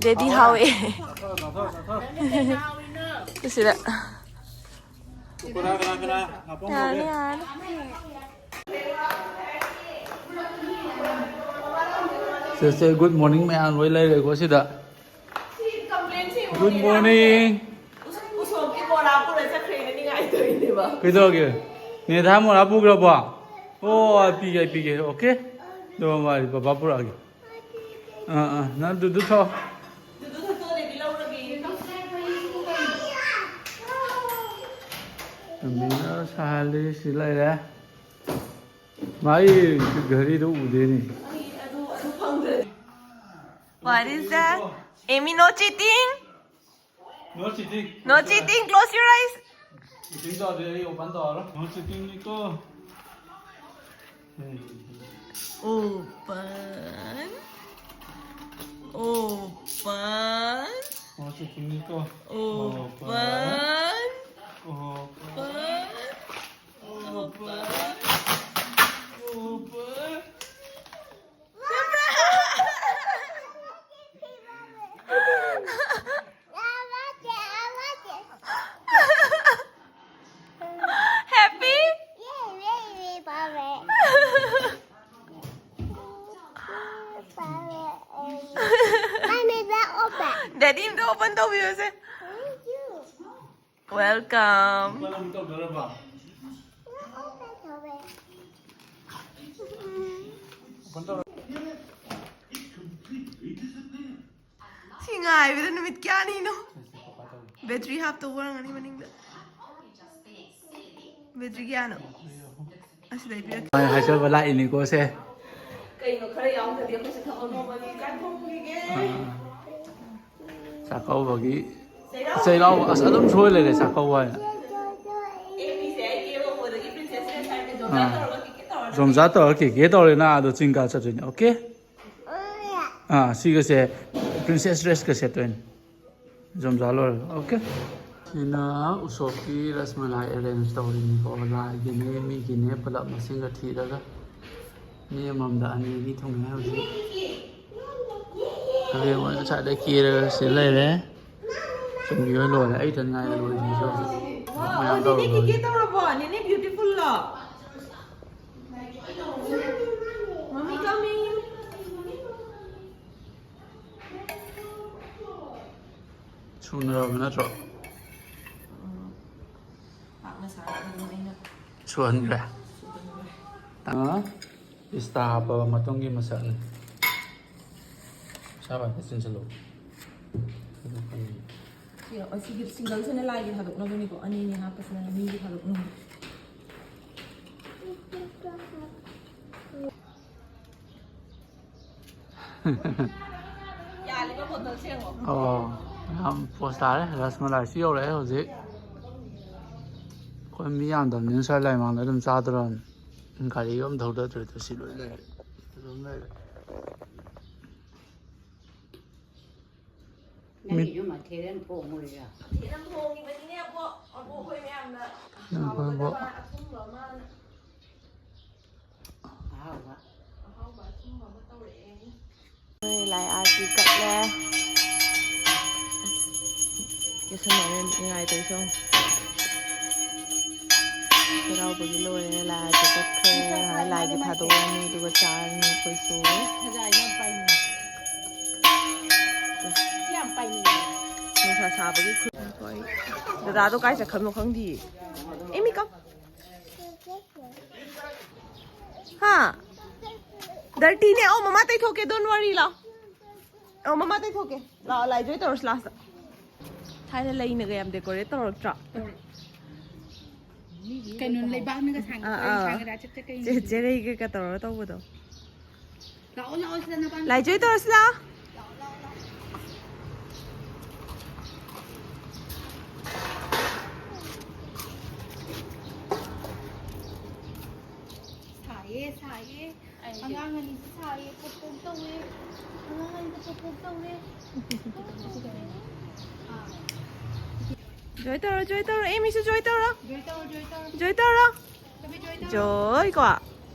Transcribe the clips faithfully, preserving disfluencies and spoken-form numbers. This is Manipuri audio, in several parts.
ꯗꯦꯗꯤ ꯍꯥꯎꯋꯦ꯫ ꯁꯤꯗ꯫ ꯌꯥꯔꯦ, ꯌꯥꯔꯦ꯫ ꯁꯤꯁꯦ good morning ꯃꯌꯥꯝ ꯂꯣꯏ ꯂꯩꯔꯦꯀꯣ ꯁꯤꯗ꯫ Good morning꯫ ꯎꯁꯣꯞꯀꯤ ꯕꯣꯔꯥ ꯄꯨꯔ ꯆꯠꯈ꯭ꯔꯦꯅ ꯅꯤꯡꯉꯥꯏ ꯇꯧꯔꯤꯅꯦꯕ꯫ ꯀꯩꯗꯧꯔꯒꯦ? ꯅꯦꯊꯥ ꯕꯣꯔꯥ ꯄꯨꯈ꯭ꯔꯕꯣ? ꯑꯣ, ꯑꯩ ꯄꯤꯒꯦ, ꯑꯩ ꯄꯤꯒꯦ꯫ Okay꯫ ꯑꯗꯨꯒ ꯃꯥꯗꯤ ꯄꯄꯥ ꯄꯨꯔꯛꯑꯒꯦ꯫ ꯑꯥ, ꯑꯥ, ꯅꯪ ꯑꯗꯨꯗꯨ ꯊꯣꯛ꯫ ꯑꯗꯨꯗꯨ ꯊꯣꯛꯇꯣꯛꯑꯗꯤ ꯂꯧꯔꯒꯦ꯫ ꯑꯃꯤꯅ ꯁꯥꯍꯜꯂꯤ ꯁꯤ ꯂꯩꯔꯦ꯫ ꯃꯥꯒꯤ ꯘꯔꯤꯗꯣ ꯎꯗꯦꯅꯦ꯫ ꯑꯩ ꯑꯗꯨ, ꯑꯗꯨ ꯐꯪꯗ꯭ꯔꯗꯤ꯫ What is that? Amy, no cheating? No cheating. No cheating. Close your eyes. Cheating ꯇꯧꯗꯦ, ꯑꯩ open ꯇꯧꯔꯔꯣꯏ꯫ No cheating ꯅꯤꯀꯣ꯫ Open. Open. No cheating ꯅꯤꯀꯣ꯫ Open. Open. Open. Open. Open. Happy? Daddy ꯑꯝꯇ open ꯇꯧꯕꯤꯌꯣꯁꯦ꯫ Welcome. ꯁꯤ ꯉꯥꯏꯕꯗ ꯅꯨꯃꯤꯠ ꯀꯌꯥꯅꯤꯅꯣ? Battery ꯍꯥꯞꯇꯧꯕ ꯑꯣꯏꯔꯝꯒꯅꯤ ꯃꯅꯤꯡꯗ꯫ Battery ꯀꯌꯥꯅꯣ? ꯑꯁꯤꯗꯩ ꯄꯤꯔꯛꯀꯦ꯫ ꯃꯥꯏ ꯍꯥꯏꯖꯕ ꯂꯥꯛꯏꯅꯤꯀꯣ ꯁꯦ꯫ ꯀꯩꯅꯣ ꯈꯔ ꯌꯥꯎꯗ꯭ꯔꯗꯤ ꯑꯩꯈꯣꯏꯁꯨ ꯊꯕꯛ ꯅꯣꯡꯃꯒꯤ ꯀꯥꯏ ꯊꯣꯡꯈꯤꯒꯦ? ꯑꯥ꯫ ꯆꯥꯛꯀꯧꯕꯒꯤ ꯆꯩꯔꯥꯎꯕ, ꯑꯁ, ꯑꯗꯨꯝ ꯁꯣꯏ ꯂꯩꯔꯦ ꯆꯥꯛꯀꯧꯕ ꯍꯥꯏꯅ꯫ ꯑꯦ ꯄꯤꯁꯦ ꯑꯩ ꯀꯦꯕ ꯍꯧꯕꯗꯒꯤ princess dress ꯍꯥꯏꯔꯗꯤ ꯖꯣꯝꯖꯥ ꯑꯥ꯫ ꯇꯧꯔꯒ ꯀꯦꯀꯦ ꯇꯧꯔꯒ ꯖꯣꯝꯖꯥ ꯇꯧꯔ ꯀꯦꯀꯦ ꯇꯧꯔꯦ, ꯅꯪ ꯑꯗꯣ ꯆꯤꯡ ꯀꯥ ꯆꯠꯇꯣꯏꯅꯦ, okay? ꯑꯥ, ꯁꯤꯒꯁꯦ princess dress ꯀ ꯁꯦꯠꯇꯣꯏꯅꯦ꯫ ꯖꯣꯝꯖꯥ ꯂꯣꯏꯔꯒ, okay? ꯁꯤꯅ ꯎꯁꯣꯞꯀꯤ ꯔꯁꯃꯂꯥꯏ arrange ꯇꯧꯔꯤꯅꯤꯀꯣ, ꯂꯥꯏꯒꯤꯅꯦ, ꯃꯤꯒꯤꯅꯦ, ꯄꯨꯂꯞ ꯃꯁꯤꯡꯒ ꯊꯤꯔꯒ꯫ ꯃꯤ ꯑꯃꯃꯝꯗ ꯑꯅꯤ ꯑꯅꯤ ꯊꯨꯡꯉꯦ ꯍꯧꯖꯤꯛ꯫ ꯑꯕꯦꯝ ꯍꯣꯏ ꯉꯁꯥꯏꯗꯩ ꯀꯦꯔꯒ ꯁꯤ ꯂꯩꯔꯦ꯫ ꯆꯨꯝꯕꯤ ꯍꯣꯏ ꯂꯣꯏꯔꯦ꯫ ꯑꯩ ꯏꯊꯟ ꯉꯥꯏꯔꯦ ꯂꯣꯏꯗ꯭ꯔꯤꯁꯦ ꯍꯧꯖꯤꯛ꯫ ꯃꯌꯥꯝ ꯅꯦꯅꯦ ꯇꯧꯔꯕ ꯀꯤꯀꯦ ꯍꯧꯖꯤꯛ꯫ ꯇꯧꯔꯕꯣ? ꯅꯦꯅꯦ ꯕ꯭ꯌꯨꯇꯤꯐꯨꯜꯂꯣ? Mommy coming. ꯁꯨꯅꯔꯕ ꯅꯠꯇ꯭ꯔꯣ? ꯄꯥꯛꯅ ꯁꯥꯔꯒ ꯑꯗꯨꯝ ꯑꯩꯅ ꯁꯨꯍꯟꯈ꯭ꯔꯦ꯫ ꯁꯨꯍꯟꯈ꯭ꯔꯦ꯫ ꯑꯥ, ꯄꯤꯁꯇꯥ ꯍꯥꯞꯄꯕ ꯃꯇꯨꯡꯒꯤ ꯃꯁꯛꯅꯤ꯫ ꯄꯩꯁꯥ ꯄꯥꯏꯕ ꯆꯤꯟꯁꯤꯜꯂꯨ꯫ ꯁꯤ, ꯑꯁꯤꯒꯤ ꯁꯤꯡꯒꯜꯁꯤꯅ ꯂꯥꯏꯒꯤ ꯊꯥꯗꯣꯛꯅꯕꯅꯤꯀꯣ, ꯑꯅꯤ ꯑꯅꯤ ꯍꯥꯞꯄꯁꯤꯅ ꯃꯤꯒꯤ ꯊꯥꯗꯣꯛꯅꯕ꯫ ꯌꯥꯜꯂꯤꯕ ꯕꯣꯇꯜꯁꯦ ꯌꯦꯡꯉꯣ꯫ ꯑꯣ, ꯌꯥꯝ ꯄꯣꯁ ꯇꯥꯔꯦ꯫ ꯔꯁꯃꯂꯥꯏꯁꯨ ꯌꯧꯔꯛꯑꯦ ꯍꯧꯖꯤꯛ꯫ ꯑꯩꯈꯣꯏ ꯃꯤ ꯌꯥꯝꯗꯕꯅꯤꯅ ꯁ꯭ꯋꯥꯏ ꯂꯥꯏꯃꯥꯡꯗ ꯑꯗꯨꯝ ꯆꯥꯗꯣꯔꯕꯅꯤ꯫ ꯒꯥꯔꯤꯒ ꯑꯝ ꯊꯧꯗꯗ꯭ꯔꯦ꯫ ꯁꯤ ꯂꯣꯏ ꯂꯩꯔꯦ꯫ ꯑꯗꯨꯝ ꯂꯩꯔꯦ꯫ ꯅꯪꯒꯤꯁꯨ ꯃꯊꯦꯜ ꯑꯃ ꯊꯣꯡꯉꯨꯔꯤꯔꯥ? ꯃꯊꯦꯜ ꯑꯃ ꯊꯣꯡꯉꯤꯕꯅꯤꯅꯦ, ꯑꯕꯣꯛ꯫ ꯑꯕꯣꯛ ꯍꯣꯏ ꯃꯌꯥꯝꯅ ꯍꯥꯎꯒꯗꯕ ꯑꯊꯨꯝꯕ ꯑꯃ꯫ ꯑꯍꯥꯎꯕ꯫ ꯑꯍꯥꯎꯕ ꯑꯊꯨꯝꯕ ꯑꯃ ꯇꯧꯔꯛꯑꯦ꯫ ꯂꯥꯏ ꯑꯥꯔꯇꯤ ꯀꯠꯂꯦ꯫ ꯀꯦꯁꯟꯅꯔꯦ ꯅꯤꯡꯉꯥꯏ ꯇꯧꯔꯤꯁꯦ ꯌꯦꯡꯉꯨ꯫ ꯆꯩꯔꯥꯎꯕꯒꯤ ꯂꯣꯏꯔꯦ, ꯂꯥꯏ ꯑꯥꯔꯇꯤ ꯀꯠꯈ꯭ꯔꯦ꯫ ꯉꯥꯏꯍꯥꯛ ꯂꯥꯏꯒꯤ ꯊꯥꯗꯣꯛꯑꯅꯤ, ꯑꯗꯨꯒ ꯆꯥꯔꯅꯤ ꯑꯩꯈꯣꯏꯁꯨ꯫ ꯅꯨꯡꯁꯥ ꯁꯥꯕꯒꯤ ꯈꯨ-, ꯗꯗꯥꯗꯣ ꯀꯥꯏ ꯆꯠꯈ꯭ꯔꯕꯅꯣ ꯈꯪꯗꯤꯌꯦ꯫ ꯑꯦ, ꯃꯤ ꯀꯞ-, ꯍꯥ? ꯗꯔꯇꯤꯅꯦ꯫ ꯑꯧ, ꯃꯃꯥ ꯇꯩꯊꯣꯛꯀꯦ, don't worry, ꯂꯥꯎ꯫ ꯑꯧ, ꯃꯃꯥ ꯇꯩꯊꯣꯛꯀꯦ꯫ ꯂꯥꯛꯑꯣ, ꯂꯥꯏ ꯖꯣꯏ ꯇꯧꯔꯁꯤ ꯂꯥꯁꯇ꯫ ꯊꯥꯏꯅ ꯂꯩꯅꯒ ꯌꯥꯝ ꯗꯦꯀꯣꯔꯦꯠ ꯇꯧꯔꯛꯇ꯭ꯔꯣ? ꯀꯩꯅꯣ, ꯂꯩꯕꯥꯛꯅꯒ ꯁꯥꯡꯅ ꯑꯥ, ꯑꯥ꯫ ꯁꯥꯡꯅ ꯆꯠ-, ꯆꯠ-, ꯀꯩꯅꯣ? ꯆꯦ-, ꯆꯦꯔꯩꯒ ꯇꯧꯔꯒ ꯇꯧꯕꯗꯣ꯫ ꯂꯥꯛꯑꯣ, ꯂꯥꯛꯑꯣ, ꯁꯤꯗ ꯅꯄꯥꯝꯃꯤ꯫ ꯂꯥꯏ ꯖꯣꯏ ꯇꯧꯔꯁꯤ ꯂꯥꯛꯑꯣ꯫ ꯁꯥꯏꯌꯦ, ꯁꯥꯏꯌꯦ꯫ ꯑꯩꯗꯤ ꯑꯉꯥꯡ ꯑꯅꯤꯁꯨ ꯁꯥꯏꯌꯦ, ꯄꯣꯛ ꯄꯣꯛ ꯇꯧꯋꯦ꯫ ꯑꯉꯥꯡ ꯑꯅꯤꯁꯨ ꯄꯣꯛ ꯄꯣꯛ ꯇꯧꯋꯦ꯫ ꯖꯣꯏ ꯇꯧꯔꯣ, ꯖꯣꯏ ꯇꯧꯔꯣ꯫ ꯑꯦ, ꯃꯤꯁꯨ ꯖꯣꯏ ꯇꯧꯔꯣ꯫ ꯖꯣꯏ ꯇꯧꯔꯣ, ꯖꯣꯏ ꯇꯧꯔꯣ꯫ ꯖꯣꯏ ꯇꯧꯔꯣ꯫ ꯇꯨꯃꯤ ꯖꯣꯏ ꯇꯧꯔꯣ꯫ ꯖꯣꯏ ꯀꯣ꯫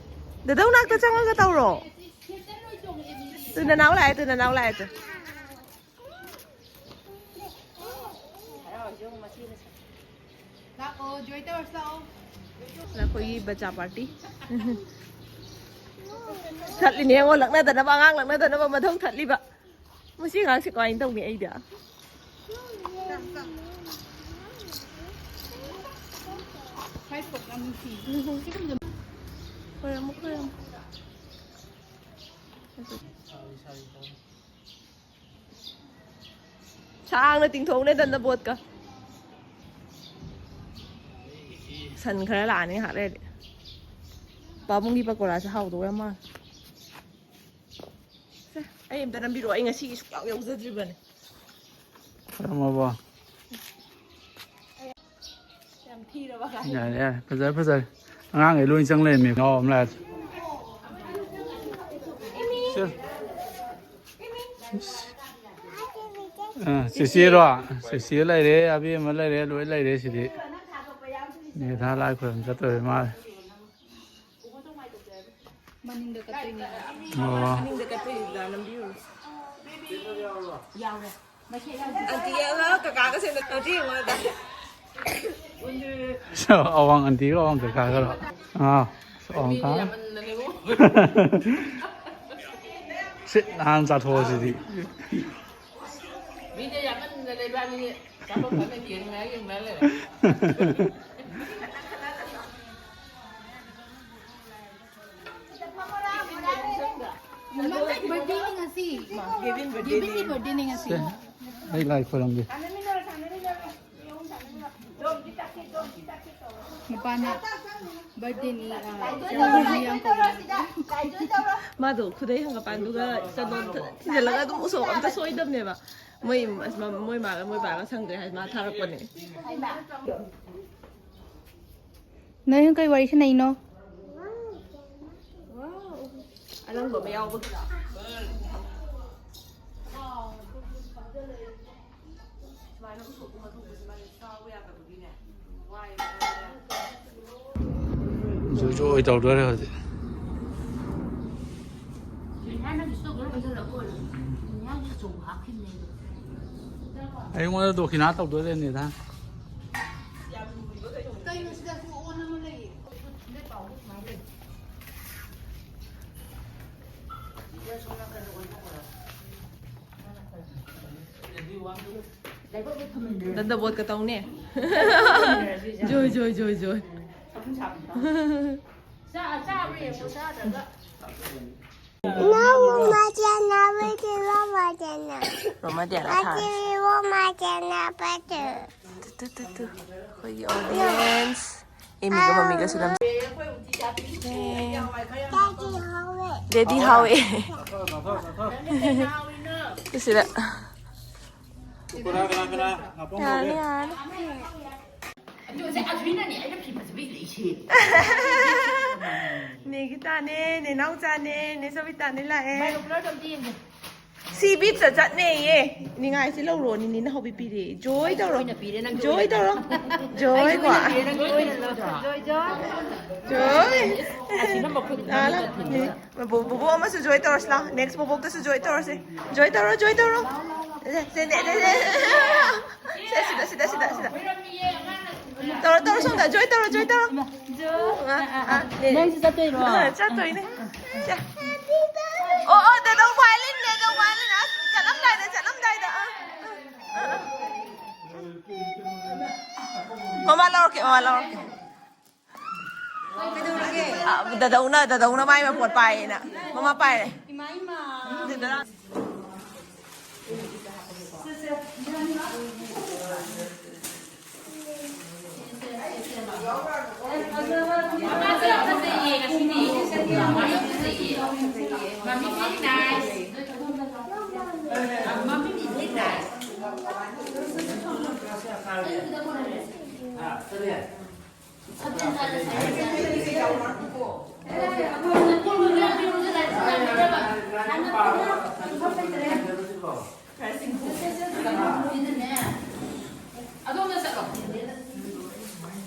ꯗꯗꯧ ꯅꯥꯛꯇ ꯆꯪꯉꯒ ꯇꯧꯔꯣ꯫ ꯇꯨ ꯅꯅꯥꯎ ꯂꯥꯛꯑꯦ, ꯇꯨ ꯅꯅꯥꯎ ꯂꯥꯛꯑꯦ, ꯇꯨ꯫ ꯂꯥꯛꯑꯣ, ꯖꯣꯏ ꯇꯧꯔꯁꯤ ꯂꯥꯛꯑꯣ꯫ ꯑꯩꯈꯣꯏꯒꯤ ꯕꯆꯥ ꯄꯥꯔꯇꯤ꯫ ꯊꯠꯂꯤꯅꯦ ꯌꯦꯡꯉꯣ, ꯂꯛꯅꯗꯅꯕ, ꯑꯉꯥꯡ ꯂꯛꯅꯗꯅꯕ ꯃꯊꯧ ꯊꯠꯂꯤꯕ꯫ ꯃꯁꯤ ꯑꯉꯥꯡꯁꯦ ꯀꯃꯥꯏꯅ ꯇꯧꯅꯤ ꯑꯩꯗꯤ? ꯈꯣꯏꯔꯝꯃꯨ, ꯈꯣꯏꯔꯝꯃꯨ꯫ ꯁꯥꯡꯅ ꯇꯤꯡꯊꯣꯛꯅꯦꯗꯅ ꯕꯣꯠꯀ꯫ ꯁꯟ ꯈꯔ ꯂꯥꯛꯑꯅꯤ ꯉꯥꯏꯍꯥꯛ ꯂꯩꯔꯗꯤ꯫ ꯄꯥꯕꯨꯡꯒꯤ ꯄꯀꯣꯔꯥꯁꯦ ꯍꯥꯎꯗꯧ ꯌꯥꯝ ꯃꯥꯜꯂꯦ꯫ ꯁꯦ, ꯑꯩ ꯑꯝꯇ ꯅꯝꯕꯤꯔꯛꯑꯣ, ꯑꯩ ꯉꯁꯤꯒꯤ ꯁꯨꯛꯌꯥꯎ ꯌꯥꯎꯖꯗ꯭ꯔꯤꯕꯅꯦ꯫ ꯈꯔꯝꯃꯕꯣ? ꯌꯥꯝ ꯊꯤꯔꯕ ꯀꯥꯏ? ꯌꯥꯔꯦ, ꯌꯥꯔꯦ, ꯐꯖꯔꯦ, ꯐꯖꯔꯦ꯫ ꯑꯉꯥꯡꯈꯩ ꯂꯣꯏ ꯆꯪ ꯂꯩꯔꯝꯃꯦ, ꯉꯥꯎ ꯑꯃ ꯂꯥꯛꯑꯦ꯫ ꯁꯦ꯫ ꯑꯥ, ꯆꯦꯆꯦꯔꯣ? ꯆꯦꯆꯦ ꯂꯩꯔꯦ, ꯑꯕꯦꯝꯃ ꯂꯩꯔꯦ, ꯂꯣꯏ ꯂꯩꯔꯦ ꯁꯤꯗꯤ꯫ ꯃꯦꯙꯥ ꯂꯥꯏ ꯈꯨꯔꯨꯝ ꯆꯠꯇꯣꯔꯦ ꯃꯥ꯫ ꯃꯅꯤꯡꯗ ꯀꯠꯇꯣꯏꯅꯦ꯫ ꯑꯣ꯫ ꯃꯅꯤꯡꯗ ꯀꯠꯇꯣꯏꯅꯤꯗ, ꯅꯝꯕꯤꯌꯨ꯫ ꯌꯥꯎꯔꯦ꯫ ꯑꯟꯇꯤ ꯑꯃ ꯀꯀꯥꯒ ꯁꯦꯝꯗ ꯑꯟꯇꯤ ꯑꯃ꯫ ꯑꯋꯥꯡ ꯑꯟꯇꯤꯒ ꯑꯋꯥꯡ ꯀꯀꯥꯒꯔꯣ? ꯑꯥ, ꯑꯋꯥꯡ ꯀꯥ꯫ ꯁꯤꯠ ꯅꯥꯟ ꯆꯥꯊꯣꯛꯑꯁꯤꯗꯤ꯫ ꯃꯤꯗ ꯌꯥꯝꯃꯟꯗꯅ ꯏꯕꯥꯅꯤ ꯆꯥꯐꯝ ꯈꯪꯗꯦ, ꯌꯦꯡꯅ ꯌꯦꯡꯅ ꯂꯩꯔꯦ꯫ ꯕꯔꯊꯗꯦꯅꯤ ꯉꯁꯤ꯫ ꯀꯦꯕꯤꯟ ꯕꯔꯊꯗꯦꯅꯤ꯫ ꯀꯦꯕꯤꯟꯒꯤ ꯕꯔꯊꯗꯦꯅꯤ ꯉꯁꯤ꯫ ꯁꯦ, ꯑꯩ ꯂꯥꯏ ꯈꯣꯏꯔꯝꯒꯦ꯫ ꯃꯄꯥꯅ ꯕꯔꯊꯗꯦꯅꯤ, ꯑ, ꯏꯆꯥꯅꯨꯄꯤ ꯌꯥꯝ ꯀꯧꯕꯅꯦ꯫ ꯃꯥꯗꯣ ꯈꯨꯗꯩ ꯍꯪꯒꯄꯥꯟꯗꯨꯒ ꯀꯩꯅꯣ ꯊꯤꯖꯤꯜꯂꯒ ꯑꯗꯨꯝ ꯎꯁꯣꯞ ꯑꯝꯇ ꯁꯣꯏꯗꯕꯅꯦꯕ꯫ ꯃꯣꯏ, ꯃꯣꯏ ꯃꯥꯒ, ꯃꯣꯏ ꯕꯥꯒ ꯁꯪꯗ꯭ꯔꯦ ꯍꯥꯏ ꯃꯥ ꯊꯥꯔꯛꯄꯅꯦ꯫ ꯅꯣꯏ ꯀꯩ ꯋꯥꯔꯤ ꯁꯥꯟꯅꯩꯅꯣ? ꯑꯅꯪꯕ ꯑꯃ ꯌꯥꯎꯕꯒꯤ꯫ ꯖꯣꯏ ꯖꯣꯏ ꯇꯧꯗꯣꯔꯦ ꯍꯧꯖꯤꯛ꯫ ꯅꯪꯒꯤꯁꯨ ꯇꯧꯗꯣꯏꯔꯣ? ꯀꯩꯗꯧꯔꯒꯦ? ꯅꯪꯒꯤ ꯑꯆꯧꯕ ꯍꯥꯞꯈꯤꯕꯅꯦ ꯑꯩꯗꯣ꯫ ꯑꯩꯉꯣꯟꯗ ꯗꯣꯈꯤꯅꯥ ꯇꯧꯗꯣꯏ ꯂꯩꯔꯝꯅꯤꯗ꯫ ꯀꯩꯅꯣ ꯁꯤꯗꯁꯨ ꯑꯣꯟ ꯑꯃ ꯂꯩꯌꯦ꯫ ꯅꯣꯏ ꯄꯥꯎꯗꯣ ꯁꯨꯃꯥꯏꯅ ꯂꯩ꯫ ꯗꯟꯗ ꯕꯣꯠꯀ ꯇꯧꯅꯦ꯫ ꯖꯣꯏ, ꯖꯣꯏ, ꯖꯣꯏ, ꯖꯣꯏ꯫ ꯆꯥ-, ꯆꯥꯕ꯭ꯔꯥ ꯌꯦꯡꯉꯣ, ꯆꯥꯗ꯭ꯔꯒ꯫ ꯅꯪ ꯔꯣꯃꯥ ꯆꯦꯟꯅꯕꯗꯤ ꯔꯣꯃꯥ ꯆꯦꯟꯅ꯫ ꯔꯣꯃꯥ ꯆꯦꯟꯅ ꯊꯥꯔꯦ꯫ ꯑꯁꯤ ꯔꯣꯃꯥ ꯆꯦꯟꯅꯕꯗꯨ꯫ ꯇꯨ, ꯇꯨ, ꯇꯨ, ꯇꯨ꯫ ꯑꯩꯈꯣꯏꯒꯤ audience꯫ ꯑꯦꯃꯤꯒ ꯃꯃꯤꯒꯁꯨ ꯅꯝ-, ꯆꯥꯛꯇꯤ ꯍꯥꯎꯋꯦ꯫ ꯗꯦꯗꯤ ꯍꯥꯎꯋꯦ꯫ ꯁꯤꯗ꯫ ꯀꯅꯥ, ꯀꯅꯥ, ꯀꯅꯥ? ꯉꯥꯄ꯭ꯔꯨꯝ ꯌꯥꯔꯅꯤ, ꯍꯧꯔꯦ꯫ ꯌꯥꯔꯅꯤ꯫ ꯑꯗꯨ ꯉꯁꯥꯏ ꯑꯗꯨꯏꯅꯅꯦ ꯑꯩꯅ ꯐꯤ ꯐꯖꯕ ꯏꯜꯂꯛꯏꯁꯦ꯫ ꯅꯦ ꯒꯤꯇꯥꯅꯦ, ꯅꯦ ꯅꯥꯎꯆꯥꯅꯦ, ꯅꯦ ꯁꯣꯕꯤꯇꯥꯅꯦ ꯂꯥꯛꯑꯦ꯫ ꯃꯥꯏ ꯃꯐ꯭ꯂꯔꯗꯣ ꯑꯝꯇ ꯌꯦꯡꯒꯦ꯫ ꯁꯤ ꯕꯤꯞꯁꯇ ꯆꯠꯅꯦꯌꯦ꯫ ꯅꯤꯡꯉꯥꯏꯁꯤ ꯂꯧꯔꯣ, ꯅꯤꯅꯤꯅ ꯍꯧꯕꯤ ꯄꯤꯔꯦ꯫ ꯖꯣꯏ ꯑꯩꯒꯤ ꯇꯧꯔꯣ꯫ ꯑꯣꯏꯅ ꯄꯤꯔꯦ, ꯅꯪꯒꯤ ꯖꯣꯏ ꯑꯣꯏꯅ꯫ ꯇꯧꯔꯣ꯫ ꯖꯣꯏ ꯑꯩꯒꯤ ꯀꯣ꯫ ꯑꯣꯏꯅ ꯄꯤꯔꯦ, ꯅꯪꯒꯤ ꯑꯣꯏꯅ ꯂꯧꯔꯣ꯫ ꯖꯣꯏ, ꯖꯣꯏ꯫ ꯑꯁꯤꯅ ꯃꯈꯨꯠ ꯂꯥ, ꯂꯥ꯫ ꯃꯃꯤꯠꯇ ꯊꯤꯟꯕ꯫ ꯕꯣ-, ꯕꯣꯕꯣꯛ ꯑꯃꯁꯨ ꯖꯣꯏ ꯇꯧꯔꯁꯤ ꯂꯥꯎ꯫ Next ꯕꯣꯕꯣꯛꯇꯁꯨ ꯖꯣꯏ ꯇꯧꯔꯁꯤ꯫ ꯖꯣꯏ ꯇꯧꯔꯣ, ꯖꯣꯏ ꯇꯧꯔꯣ꯫ ꯁꯦ, ꯁꯦ, ꯅꯦ, ꯅꯦ, ꯅꯦ꯫ ꯁꯦ, ꯁꯤꯗ, ꯁꯤꯗ, ꯁꯤꯗ, ꯁꯤꯗ꯫ ꯇꯧꯔꯣ, ꯇꯧꯔꯣ, ꯁꯣꯝꯗ꯫ ꯖꯣꯏ ꯇꯧꯔꯣ, ꯖꯣꯏ ꯇꯧꯔꯣ꯫ ꯑꯥ, ꯑꯥ, ꯅꯦ꯫ ꯅꯪꯁꯨ ꯆꯠꯇꯣꯏꯔꯣ? ꯑꯥ, ꯆꯠꯇꯣꯏꯅꯦ꯫ ꯁꯦ꯫ ꯑꯣ, ꯑꯣ, ꯗꯦꯗꯧ violin, ꯗꯦꯗꯧ violin꯫ ꯑꯁ, ꯆꯠꯂꯝꯗꯥꯏꯗ, ꯆꯠꯂꯝꯗꯥꯏꯗ꯫ ꯑꯥ, ꯑꯥ, ꯑꯥ꯫ ꯃꯃꯥ ꯂꯧꯔꯛꯀꯦ, ꯃꯃꯥ ꯂꯧꯔꯛꯀꯦ꯫ ꯀꯩꯗꯧꯔꯒꯦ? ꯑ, ꯗꯗꯧꯅ, ꯗꯗꯧꯅ ꯃꯥꯏ ꯃꯄꯣꯠ ꯄꯥꯏꯌꯦꯅ꯫ ꯃꯃꯥ ꯄꯥꯏꯔꯦ꯫ ꯏꯃꯥ, ꯏꯃꯥ꯫ ꯑꯗꯨꯗꯨꯅ ꯃꯃꯥꯁꯦ ꯌꯥꯝ ꯐꯖꯩꯌꯦ ꯉꯁꯤꯗꯤ꯫ ꯃꯃꯥ ꯌꯥꯝ ꯐꯖꯩꯌꯦ꯫ ꯃꯃꯤ very nice꯫ ꯃꯃꯤ very nice꯫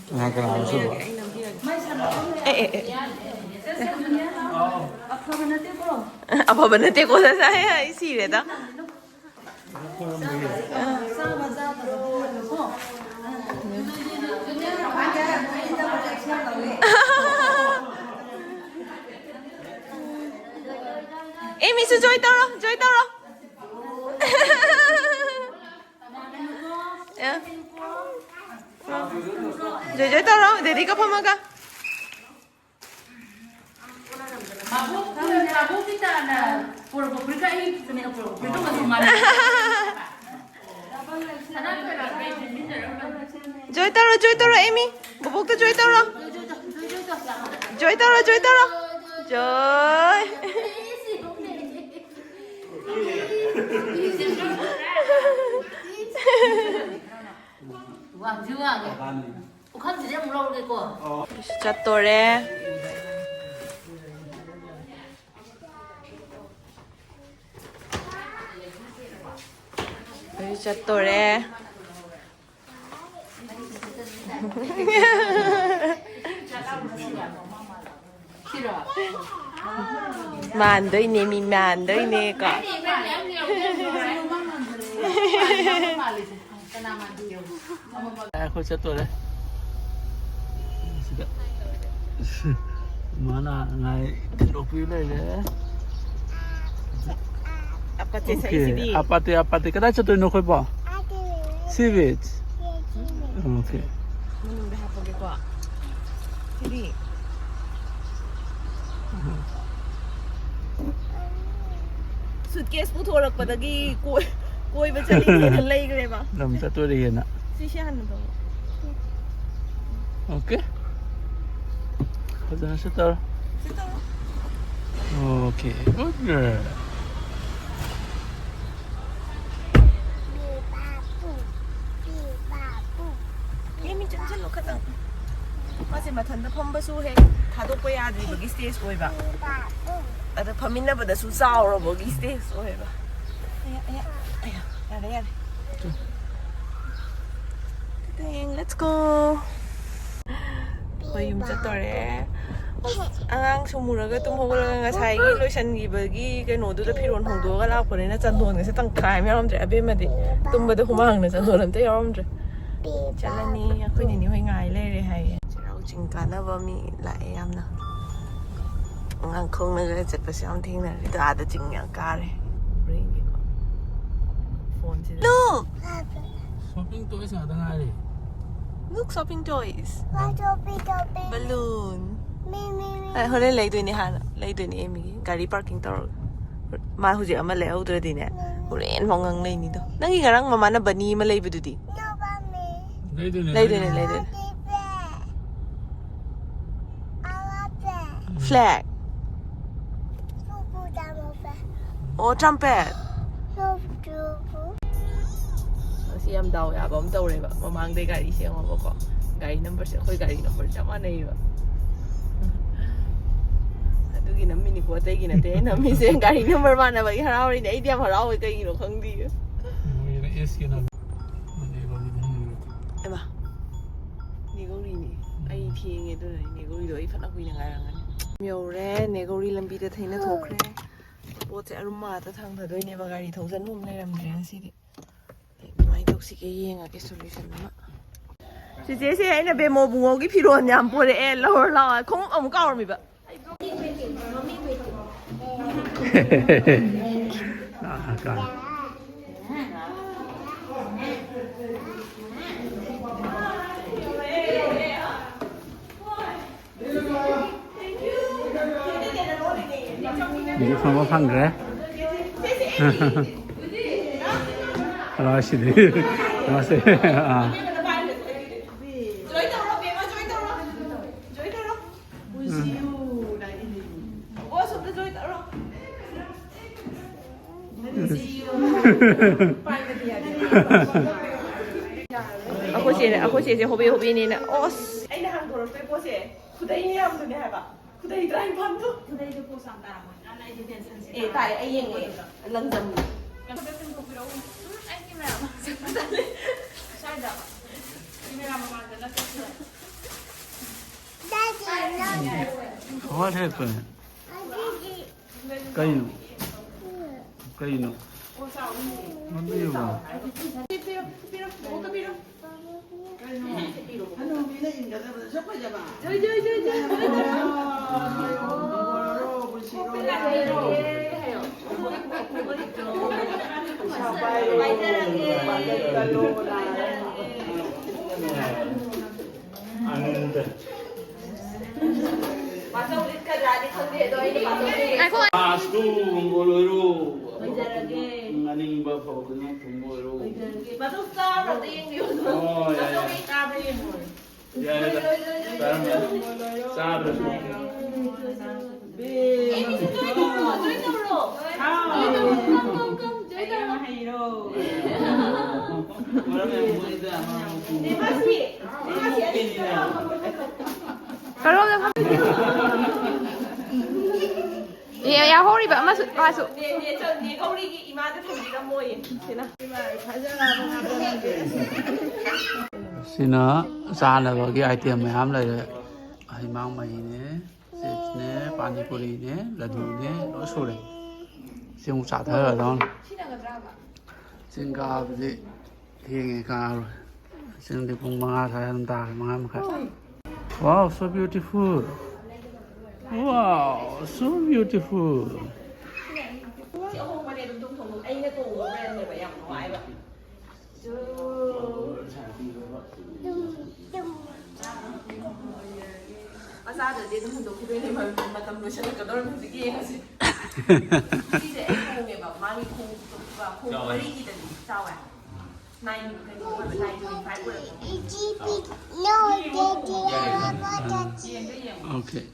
ꯀꯅꯥ ꯀꯅꯥꯅꯣ ꯁꯤꯕꯣ? ꯑꯦ, ꯑꯦ, ꯑꯦ꯫ ꯑꯐꯕ ꯅꯠꯇꯦꯀꯣ꯫ ꯑꯐꯕ ꯅꯠꯇꯦꯀꯣ ꯁꯥꯏ, ꯑꯩ ꯁꯤꯔꯦꯗ꯫ ꯑꯦ ꯃꯤꯁꯨ ꯖꯣꯏ ꯇꯧꯔꯣ, ꯖꯣꯏ ꯇꯧꯔꯣ꯫ ꯑꯦ꯫ ꯖꯣꯏ ꯖꯣꯏ ꯇꯧꯔꯣ, ꯗꯦꯗꯤꯒ ꯐꯝꯃꯒ꯫ ꯃꯕꯣꯛ, ꯃꯕꯣꯛꯀꯤ ꯇꯥꯅ ꯄꯨꯔꯛꯄ ꯐꯨꯔꯤꯠꯀ ꯑꯩ ꯆꯨꯝꯅ ꯄꯨꯔꯛꯄ ꯐꯨꯔꯤꯠꯀ ꯑꯗꯨꯝ ꯃꯥꯟꯅꯩ꯫ ꯖꯣꯏ ꯇꯧꯔꯣ, ꯖꯣꯏ ꯇꯧꯔꯣ, ꯑꯦꯃꯤ꯫ ꯕꯣꯕꯣꯛꯇ ꯖꯣꯏ ꯇꯧꯔꯣ꯫ ꯖꯣꯏ ꯇꯧꯔꯣ, ꯖꯣꯏ ꯇꯧꯔꯣ꯫ ꯖꯣꯏ꯫ ꯋꯥꯡꯁꯨ ꯋꯥꯡꯉꯦ꯫ ꯄꯨꯈꯝꯁꯤꯗꯤ ꯑꯃꯨꯛ ꯂꯧꯔꯒꯦꯀꯣ꯫ ꯆꯠꯇꯣꯔꯦ꯫ ꯑꯩ ꯆꯠꯇꯣꯔꯦ꯫ ꯃꯥꯟꯗꯣꯏꯅꯦ, ꯃꯤ ꯃꯥꯟꯗꯣꯏꯅꯦ ꯀꯣ꯫ ꯑꯩꯈꯣꯏ ꯆꯠꯇꯣꯔꯦ꯫ ꯁꯤꯗ ꯃꯥꯅ ꯉꯥꯏ ꯊꯤꯟꯗꯣꯛꯄꯤ ꯂꯩꯔꯦ꯫ ꯑꯄꯠꯆꯦ ꯑꯣꯀꯦ, ꯁꯛꯏꯁꯤꯗꯤ꯫ ꯑꯄꯥꯇꯦ, ꯑꯄꯥꯇꯦ꯫ ꯀꯗꯥꯏ ꯆꯠꯇꯣꯏꯅꯣ ꯑꯩꯈꯣꯏꯕꯣ? ꯁꯤ ꯕꯤꯆ꯫ ꯑꯣꯀꯦ꯫ ꯃꯅꯨꯡꯗ ꯍꯥꯞꯄꯒꯦꯀꯣ꯫ ꯁꯤꯗꯤ꯫ ꯁꯨꯠꯀꯦꯁ ꯄꯨꯊꯣꯔꯛꯄꯗꯒꯤ ꯀꯣꯏ-, ꯀꯣꯏꯕ ꯆꯠꯂꯤꯅꯦꯅ ꯂꯩꯈ꯭ꯔꯦꯕ꯫ ꯂꯝ ꯆꯠꯇꯣꯔꯤꯑꯅ꯫ ꯁꯤꯁꯦ ꯍꯥꯟꯅ ꯇꯧ꯫ ꯑꯣꯀꯦ꯫ ꯐꯖꯅ ꯁꯤ ꯇꯧꯔꯣ꯫ ꯁꯤ ꯇꯧꯔꯣ꯫ Okay, good girl꯫ ꯃꯤ ꯆꯪꯁꯤꯜꯂꯣ ꯈꯇꯪ꯫ ꯃꯥꯁꯦ ꯃꯊꯟꯇ ꯐꯝꯕꯁꯨ ꯍꯦꯛ ꯊꯥꯗꯣꯛꯄ ꯌꯥꯗ꯭ꯔꯤꯕꯒꯤ ꯁ꯭ꯇꯦꯖ ꯑꯣꯏꯕ꯫ ꯑꯗ ꯐꯝꯃꯤꯟꯅꯕꯗꯁꯨ ꯆꯥꯎꯔꯕꯒꯤ ꯁ꯭ꯇꯦꯖ ꯑꯣꯏꯕ꯫ ꯑꯌꯥ, ꯑꯌꯥ, ꯑꯌꯥ꯫ ꯌꯥꯔꯦ, ꯌꯥꯔꯦ꯫ ꯇꯦꯡ, let's go꯫ ꯑꯩꯈꯣꯏ ꯌꯨꯝ ꯆꯠꯇꯣꯔꯦ꯫ ꯑꯉꯥꯡ ꯁꯨꯝꯃꯨꯔꯒ ꯇꯨꯝ ꯍꯧꯒꯠꯂꯒ ꯉꯁꯥꯏꯒꯤ ꯂꯣꯏꯁꯤꯟꯈꯤꯕꯒꯤ ꯀꯩꯅꯣꯗꯨꯗ ꯐꯤꯔꯣꯜ ꯍꯣꯡꯗꯣꯛꯑꯒ ꯂꯥꯛꯄꯅꯤꯅ ꯆꯟꯗꯣꯟꯒꯁꯦ ꯇꯪꯈꯥꯏ ꯑꯃ ꯌꯥꯎꯔꯝꯗ꯭ꯔꯦ꯫ ꯑꯕꯦꯝꯃꯗꯤ ꯇꯨꯝꯕꯗ ꯍꯨꯃꯥꯡꯅ ꯆꯟꯗꯣꯟ ꯑꯝꯇ ꯌꯥꯎꯔꯝꯗ꯭ꯔꯦ꯫ ꯆꯠꯂꯅꯤ꯫ ꯑꯩꯈꯣꯏ ꯅꯤꯅꯤ ꯍꯣꯏ ꯉꯥꯏ ꯂꯩꯔꯦ ꯍꯥꯏꯌꯦ꯫ ꯆꯩꯔꯥꯎ ꯆꯤꯡ ꯀꯥꯟꯅꯕ ꯃꯤ ꯂꯥꯛꯑꯦ ꯌꯥꯝꯅ꯫ ꯑꯉꯥꯡ ꯈꯣꯡꯅꯒ ꯆꯠꯄꯁꯨ ꯌꯥꯝ ꯊꯦꯡꯅꯔꯦ꯫ ꯑꯗꯣ ꯑꯥꯗ ꯆꯤꯡ ꯌꯥꯝ ꯀꯥꯔꯦ꯫ ꯍꯣꯔꯦꯟꯒꯤꯀꯣ꯫ ꯐꯣꯟꯁꯤꯗ꯫ Look! Shopping toys ꯉꯥꯛꯇ ꯉꯥꯏꯔꯦ꯫ Look, shopping toys. Balloon. ꯑꯩ ꯍꯣꯔꯦꯟ ꯂꯩꯗꯣꯏꯅꯦ ꯍꯥꯟꯅ꯫ ꯂꯩꯗꯣꯏꯅꯦ ꯑꯦꯃꯤꯒꯤ꯫ ꯒꯥꯔꯤ parking ꯇꯧꯔꯒ꯫ ꯃꯥ ꯍꯧꯖꯤꯛ ꯑꯃ ꯂꯩꯍꯧꯗ꯭ꯔꯗꯤꯅꯦ꯫ ꯍꯣꯔꯦꯟ ꯐꯥꯎ ꯉꯪ ꯂꯩꯅꯤꯗꯣ꯫ ꯅꯪꯒꯤ ꯉꯔꯥꯡ ꯃꯃꯥꯅ bunny ꯑꯃ ꯂꯩꯕꯗꯨꯗꯤ? ꯂꯩꯗꯣꯏꯅꯦ, ꯂꯩꯗꯣꯏꯅꯦ, ꯂꯩꯗꯣꯏꯅꯦ꯫ Flag. ꯑꯣ, trumpet. ꯉꯁꯤ ꯌꯥꯝ ꯗꯥꯎ ꯌꯥꯕ ꯑꯃ ꯇꯧꯔꯦꯕ꯫ ꯃꯃꯥꯡꯗꯩ ꯒꯥꯔꯤ ꯁꯦꯝꯃꯕꯀꯣ꯫ ꯒꯥꯔꯤ numberꯁꯦ ꯑꯩꯈꯣꯏ ꯒꯥꯔꯤ number ꯆꯞ ꯃꯥꯟꯅꯩꯌꯦꯕ꯫ ꯑꯗꯨꯒꯤ ꯅꯝꯃꯤꯅꯤꯀꯣ, ꯑꯇꯩꯒꯤ ꯅꯠꯇꯦ꯫ ꯑꯩ ꯅꯝꯃꯤꯁꯦ ꯒꯥꯔꯤ number ꯃꯥꯟꯅꯕꯒꯤ ꯍꯔꯥꯎꯔꯤꯅꯦ꯫ ꯑꯩꯗꯤ ꯌꯥꯝ ꯍꯔꯥꯎꯋꯦ, ꯀꯩꯒꯤꯅꯣ ꯈꯪꯗꯤꯌꯦ꯫ ꯃꯣꯏꯅ S ꯀꯤ number꯫ ꯑꯦꯃꯥ, ꯅꯦ ꯒꯧꯔꯤꯅꯦ꯫ ꯑꯩ ꯊꯦꯡꯉꯦ, ꯑꯗꯨꯅꯅꯦ ꯅꯦ ꯒꯧꯔꯤꯗꯣ ꯑꯩ ꯐꯅ ꯀꯨꯏꯅ ꯉꯥꯏꯔꯝꯒꯅꯤ꯫ ꯌꯧꯔꯦ, ꯅꯦ ꯒꯧꯔꯤ ꯂꯝꯕꯤꯗ ꯊꯩꯅ ꯊꯣꯛꯈ꯭ꯔꯦ꯫ ꯄꯣꯠꯁꯦ ꯑꯔꯨꯝ ꯉꯥꯛꯇ ꯊꯥꯡꯊꯗꯣꯏꯅꯦꯕ, ꯒꯥꯔꯤ ꯊꯧꯖꯟꯕ ꯑꯃ ꯂꯩꯔꯝꯗ꯭ꯔꯦ ꯉꯁꯤꯗꯤ꯫ ꯑꯗꯨꯃꯥꯏꯅ ꯇꯧꯁꯤꯒꯦ, ꯌꯦꯡꯉꯒꯦ solution ꯑꯃ꯫ ꯆꯤꯆꯦꯁꯦ, ꯑꯩꯅ ꯕꯦꯃꯣ ꯕꯨꯡꯉꯣꯒꯤ ꯐꯤꯔꯣꯜ ꯌꯥꯝ ꯄꯣꯔꯛꯑꯦ, ꯂꯧꯔ ꯂꯥꯛꯑꯣ꯫ ꯈꯣꯡꯎꯞ ꯑꯃꯨꯛ ꯀꯥꯎꯔꯝꯃꯤꯕ꯫ ꯃꯤꯁꯨ ꯐꯪꯕ ꯐꯪꯈ꯭ꯔꯦ꯫ ꯍꯜꯂꯣ, ꯁꯤꯗꯤ꯫ ꯅꯃꯁꯇꯦ꯫ ꯑꯥ꯫ ꯑꯩꯈꯣꯏ ꯆꯦꯅ, ꯑꯩꯈꯣꯏ ꯆꯦꯁꯦ ꯍꯣꯕꯦ ꯍꯣꯕꯦꯅꯤꯅ꯫ ꯑꯣꯁ! ꯑꯩꯅ ꯍꯥꯡꯗꯣꯔꯛꯄꯩ ꯄꯣꯠꯁꯦ ꯈꯨꯗꯩ ꯃꯌꯥꯝꯗꯨꯅꯦ ꯍꯥꯏꯕ꯫ ꯈꯨꯗꯩ ꯇꯔꯥꯅꯤꯄꯥꯟꯗꯣ꯫ ꯈꯨꯗꯩꯗꯣ ꯄꯣꯁ ꯌꯥꯝ ꯇꯥꯔꯝꯃꯣꯏ꯫ ꯅꯍꯥꯟ ꯑꯩꯗꯤ tension ꯁꯦ ꯑꯦ, ꯇꯥꯏ꯫ ꯑꯩ ꯌꯦꯡꯉꯦ꯫ ꯂꯪꯖꯝ꯫ ꯀꯩꯅꯣꯗ ꯆꯤꯡꯊꯣꯛꯄꯤꯔꯛꯎ꯫ ꯎꯝ, ꯑꯩꯒꯤ ꯃꯌꯥꯝ꯫ ꯁ꯭ꯋꯥꯏꯗ꯫ Camera ꯃꯃꯥꯡꯗ ꯅꯠꯇ꯭ꯔꯁꯨ꯫ Daddy, no. What happened? ꯀꯩꯅꯣ? ꯀꯩꯅꯣ? ꯃꯗꯨ ꯌꯦꯡꯉꯣ꯫ ꯍꯅꯨꯕꯤꯅ ꯏꯟꯒꯗꯕꯗ ꯁꯨꯛ ꯐꯖꯕ꯫ ꯖꯣꯏ, ꯖꯣꯏ, ꯖꯣꯏ, ꯖꯣꯏ, ꯖꯣꯏ, ꯖꯣꯏ꯫ ꯄꯨꯟꯁꯤꯔꯣ, ꯄꯨꯟꯁꯤꯔꯣ꯫ ꯄꯩꯁꯥ ꯄꯥꯏꯔꯣ꯫ ꯄꯥꯏꯖꯔꯒꯦ꯫ ꯄꯥꯏꯖꯔꯒꯦ꯫ ꯑꯅꯟꯗ꯫ ꯄꯥꯆꯧ ꯂꯤꯠꯀꯗ꯭ꯔꯥꯗꯤ ꯈꯪꯗꯦ, ꯑꯗꯣ ꯑꯩꯅ ꯄꯥꯆꯧ ꯂꯤꯠ-, ꯉꯥꯏꯈꯣ꯫ ꯄꯥꯁꯇꯨ ꯐꯪꯕ ꯂꯣꯏꯔꯣ꯫ ꯑꯣꯏꯖꯔꯒꯦ꯫ ꯑꯅꯤꯡꯕ ꯐꯥꯎꯗꯨꯅ ꯐꯪꯕ ꯑꯣꯏꯔꯣ꯫ ꯑꯣꯏꯖꯔꯒꯦ꯫ ꯄꯥꯆꯧ ꯆꯥꯕ꯭ꯔꯥ ꯑꯝꯇ ꯌꯦꯡꯕꯤꯌꯨ꯫ ꯑꯣ, ꯌꯥꯏ, ꯄꯥꯆꯧ ꯌꯥꯏ꯫ ꯑꯩ ꯆꯥꯕ꯭ꯔꯥ ꯌꯦꯡꯉꯨꯔꯦ꯫ ꯌꯥꯏ, ꯌꯥꯏ꯫ ꯆꯥꯔꯝꯃꯦ꯫ ꯆꯥꯗ꯭ꯔꯁꯨ꯫ ꯑꯦ, ꯃꯤꯁꯨ ꯇꯧꯔꯣ, ꯇꯧꯔꯣ꯫ ꯍꯥꯎ꯫ ꯑꯦ, ꯇꯧꯔꯣ, ꯀꯝ, ꯀꯝ, ꯀꯝ, ꯖꯣꯏ ꯇꯧꯔꯣ꯫ ꯃꯔꯝ ꯌꯥꯝ ꯃꯣꯛꯏꯗ, ꯃꯔꯝ ꯌꯥꯝ ꯃꯣꯛꯏꯗ꯫ ꯅꯦ ꯃꯥꯁꯤ, ꯅꯦ ꯃꯥꯁꯤ, ꯑꯅꯤꯁꯤ ꯇꯧꯔꯣ꯫ ꯀꯔꯣꯝꯗ ꯐꯝꯃꯤꯅꯣ? ꯑꯦ, ꯌꯥꯍꯧꯔꯤꯕ ꯑꯃꯁꯨ, ꯃꯥꯁꯨ꯫ ꯅꯦ, ꯅꯦ, ꯆꯣ, ꯅꯦ ꯒꯧꯔꯤꯒꯤ ꯏꯃꯥꯗ ꯊꯝꯕꯤꯔꯝꯃꯣꯌꯦ, ꯁꯤꯅ꯫ ꯁꯤꯅ ꯆꯥꯅꯕꯒꯤ item ꯃꯌꯥꯝ ꯂꯩꯔꯦ꯫ ꯍꯩꯃꯥꯡ ꯃꯍꯤꯅꯦ, chipsꯅꯦ, ꯄꯥꯅꯤꯄꯨꯔꯤꯅꯦ, ꯂꯗꯨꯅꯦ, ꯂꯣꯏ ꯁꯨꯔꯦ꯫ ꯁꯤ ꯑꯃꯨꯛ ꯆꯥꯊꯔꯗꯧꯅꯤ꯫ ꯆꯤꯡ ꯀꯥꯕꯗꯤ ꯊꯦꯡꯉꯦ ꯀꯥꯔꯣꯏ꯫ ꯆꯤꯡꯗꯤ ꯄꯨꯡ ꯃꯉꯥ ꯁ꯭ꯋꯥꯏ ꯑꯗꯨꯝ ꯇꯥꯔꯦ, ꯃꯉꯥ ꯃꯈꯥꯏ꯫ Wow, so beautiful. Wow, so beautiful. ꯁꯤ ꯑꯍꯣꯡꯕꯅꯦ, ꯑꯗꯨꯝ ꯇꯣꯡꯊꯣꯛꯑꯣ꯫ ꯑꯩꯅ ꯇꯣꯡꯕ brandꯅꯦꯕ, ꯌꯥꯝ ꯅꯨꯡꯉꯥꯏꯕ꯫ ꯃꯆꯥꯗꯗꯤ ꯑꯗꯨꯝ ꯍꯨꯟꯗꯣꯛꯈꯤꯗꯣꯏꯅꯦ, ꯃꯇꯝ ꯂꯣꯏꯁꯤꯜꯂꯛꯀꯗꯧꯔꯦ ꯍꯧꯖꯤꯛ ꯌꯦꯡꯉꯁꯤ꯫ ꯁꯤꯁꯦ ꯑꯩ ꯈꯣꯡꯅꯦꯕ, ꯃꯥꯒꯤ ꯈꯣꯡ, ꯈꯣꯡ ꯆꯥꯎꯋꯦ꯫ ꯃꯔꯤꯒꯤꯗꯗꯤ ꯆꯥꯎꯋꯦ꯫ Nine, ꯀꯩꯅꯣ ꯑꯣꯏꯕ, nine point five ꯑꯣꯏꯔꯛꯄ꯫ ꯌꯦꯡꯉꯣ, ꯌꯦꯡꯉꯣ꯫ Okay.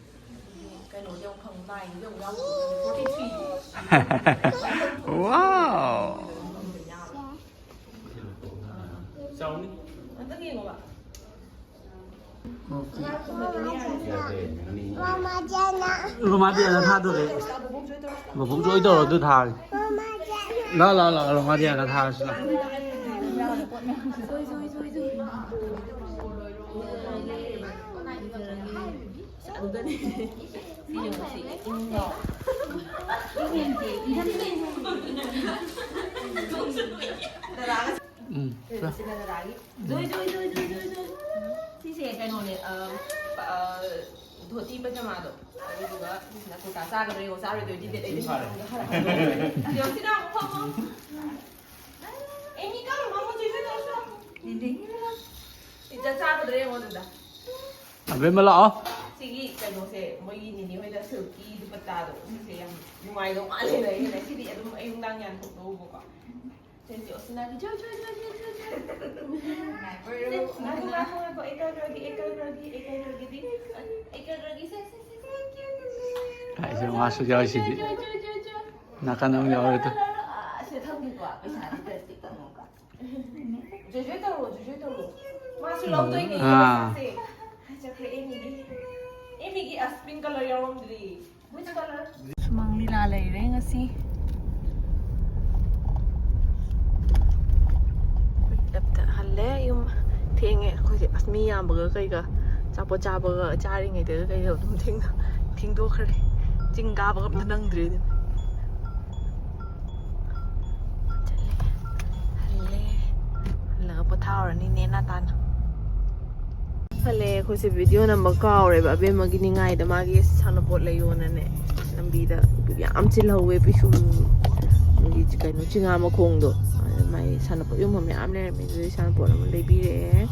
ꯀꯩꯅꯣꯗꯤ ꯑꯃꯨꯛ ꯐꯪ-, nineꯗꯤ ꯑꯃꯨꯛ ꯌꯥꯎꯗꯦ, forty three꯫ Wow. ꯑꯝꯇꯪ ꯌꯦꯡꯉꯣꯕ꯫ Okay. ꯔꯣꯃꯥꯗꯤꯌꯥꯅ ꯊꯥꯗꯣꯔꯦ꯫ ꯕꯣꯕꯣꯛ ꯖꯣꯏ ꯇꯧꯔꯣ, ꯑꯗꯨ ꯊꯥꯔꯒꯦ꯫ ꯂꯥ, ꯂꯥ, ꯂꯥ, ꯔꯣꯃꯥꯗꯤꯌꯥꯅ ꯊꯥꯔꯁꯤ ꯂꯥ꯫ ꯎꯝ, ꯁꯤꯁꯦ ꯀꯩꯅꯣꯅꯦ, ꯑ, ꯑ, ꯙꯣꯇꯤ ꯄꯖꯃꯥꯗꯣ꯫ ꯑꯗꯨꯗꯨꯒ ꯁꯤꯁꯤꯅ ꯀꯨꯔꯇꯥ꯫ ꯆꯥꯒꯗ꯭ꯔꯥ ꯌꯦꯡꯉꯣ, ꯆꯥꯔꯣꯏꯗꯣꯏꯗꯤ ꯗꯦꯠ ꯑꯩꯠꯇꯤꯟ ꯐꯥꯔꯦ꯫ ꯌꯦꯡꯉꯣ, ꯁꯤꯗ ꯑꯃꯨꯛ ꯐꯝꯃꯣ꯫ ꯑꯦꯃꯤ, ꯀꯔꯝꯕ ꯑꯃ ꯆꯨꯁ ꯇꯧꯔꯁꯨ? ꯏꯆꯥ ꯆꯥꯒꯗ꯭ꯔꯥ ꯌꯦꯡꯉꯣ ꯑꯗꯨꯗ꯫ ꯑꯕꯦꯝꯃ ꯂꯥꯛꯑꯣ꯫ ꯁꯤꯒꯤ ꯀꯩꯅꯣꯁꯦ, ꯃꯣꯏꯒꯤ ꯅꯤꯅꯦ ꯍꯣꯏꯗ ꯁꯤꯜꯀꯤ ꯗꯨꯄꯠꯇꯥꯗꯣ, ꯁꯤꯁꯦ ꯌꯥꯝ ꯅꯨꯡꯉꯥꯏꯗꯧ ꯃꯥꯜꯂꯦꯅ ꯑꯩꯅ ꯁꯤꯗꯤ ꯑꯗꯨꯝ ꯑꯌꯨꯛ ꯅꯨꯡꯗꯥꯡ ꯌꯥꯟꯊꯣꯛꯇꯧꯕꯀꯣ꯫ ꯁꯦ, ꯁꯦ, ꯑꯣꯁꯤꯅꯥꯒꯤ ꯖꯣ, ꯖꯣ, ꯖꯣ꯫ ꯉꯥꯏꯈꯣ, ꯉꯥꯏꯈꯣ, ꯉꯥꯏꯈꯣ, ꯑꯩ ꯀꯛꯈ꯭ꯔꯒꯦ, ꯑꯩ ꯀꯛꯈ꯭ꯔꯒꯦ, ꯑꯩ ꯀꯛꯈ꯭ꯔꯒꯦꯗꯤ꯫ ꯑꯩ ꯀꯛꯈ꯭ꯔꯒꯦ, ꯁꯦ, ꯁꯦ, ꯁꯦ, ꯁꯦ꯫ ꯀꯥꯏꯁꯦ ꯃꯥꯁꯨ ꯌꯥꯎꯔꯤꯁꯤꯗꯤ꯫ ꯖꯣ, ꯖꯣ, ꯖꯣ, ꯖꯣ꯫ ꯅꯥꯀꯟ ꯑꯃ ꯌꯥꯎꯔꯦ ꯇꯨ꯫ ꯑꯥ, ꯁꯤꯗ ꯊꯝꯒꯦꯀꯣ, ꯄꯩꯁꯥꯁꯦ ꯄ꯭ꯂꯥꯁꯇꯤꯛꯇ ꯑꯃꯨꯛꯀ꯫ ꯖꯣꯏꯖꯣꯏ ꯇꯧꯔꯣ, ꯖꯣꯏꯖꯣꯏ ꯇꯧꯔꯣ꯫ ꯃꯥꯁꯨ ꯂꯧꯗꯣꯏꯅꯦ ꯑꯥ꯫ ꯄꯩꯁꯥꯁꯦ꯫ ꯍꯥꯏ, ꯆꯠꯈ꯭ꯔꯦ ꯑꯦꯃꯤꯒꯤ꯫ ꯑꯦꯃꯤꯒꯤ ꯑꯁ ꯄꯤꯡ ꯀꯂꯔ ꯌꯥꯎꯔꯝꯗ꯭ꯔꯤ꯫ Which colour? ꯁꯨꯃꯥꯡ ꯂꯤꯂꯥ ꯂꯩꯔꯦ ꯉꯁꯤ꯫ ꯂꯞꯇ ꯍꯜꯂꯦ ꯌꯨꯝ꯫ ꯊꯦꯡꯉꯦ ꯑꯩꯈꯣꯏꯁꯦ꯫ ꯑꯁ, ꯃꯤ ꯌꯥꯝꯕꯒ ꯀꯩꯒ, ꯑꯆꯥꯄꯣꯠ ꯆꯥꯕꯒ, ꯆꯥꯔꯤꯉꯩꯗꯒ ꯀꯩꯒ ꯑꯗꯨꯝ ꯊꯦꯡꯅ-, ꯊꯦꯡꯗꯣꯛꯈ꯭ꯔꯦ꯫ ꯆꯤꯡ ꯀꯥꯕꯒ ꯑꯝꯇ ꯅꯪꯗ꯭ꯔꯦ ꯑꯗꯨꯅ꯫ ꯆꯠꯂꯦ꯫ ꯍꯜꯂꯦ꯫ ꯍꯜꯂꯒ ꯄꯣꯊꯥꯍꯧꯔꯅꯤ ꯅꯦꯅꯥ ꯇꯥꯅ꯫ ꯍꯜꯂꯦ, ꯑꯩꯈꯣꯏꯁꯦ ꯚꯤꯗꯤꯑꯣ ꯅꯝꯕ ꯀꯥꯎꯔꯦꯕ꯫ ꯑꯕꯦꯝꯃꯒꯤ ꯅꯤꯡꯉꯥꯏꯗ ꯃꯥꯒꯤ ꯁꯥꯟꯅꯄꯣꯠ ꯂꯩꯌꯣꯅꯅꯦ꯫ ꯂꯝꯕꯤꯗ ꯌꯥꯝ ꯆꯤꯜꯍꯧꯋꯦ ꯄꯤꯁꯨꯝꯒꯤ ꯀꯩꯅꯣ ꯆꯤꯉꯥ ꯃꯈꯣꯡꯗꯣ꯫ ꯑꯗ ꯃꯥꯏ ꯁꯥꯟꯅꯄꯣꯠ ꯌꯣꯟꯐꯝ ꯃꯌꯥꯝ ꯂꯩꯔꯝꯃꯦ꯫ ꯑꯗꯨꯗꯩ ꯁꯥꯟꯅꯄꯣꯠ ꯑꯃ ꯂꯩꯕꯤꯔꯛꯑꯦ꯫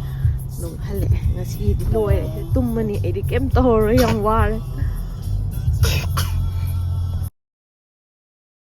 ꯑꯗꯨꯝ ꯍꯜꯂꯛꯑꯦ꯫ ꯉꯁꯤꯒꯤꯗꯤ ꯂꯣꯏꯔꯦ꯫ ꯇꯨꯝꯃꯅꯤ꯫ ꯑꯩꯗꯤ ꯀꯩꯝ ꯇꯧꯔꯔꯣꯏ꯫ ꯌꯥꯝ ꯋꯥꯔꯦ꯫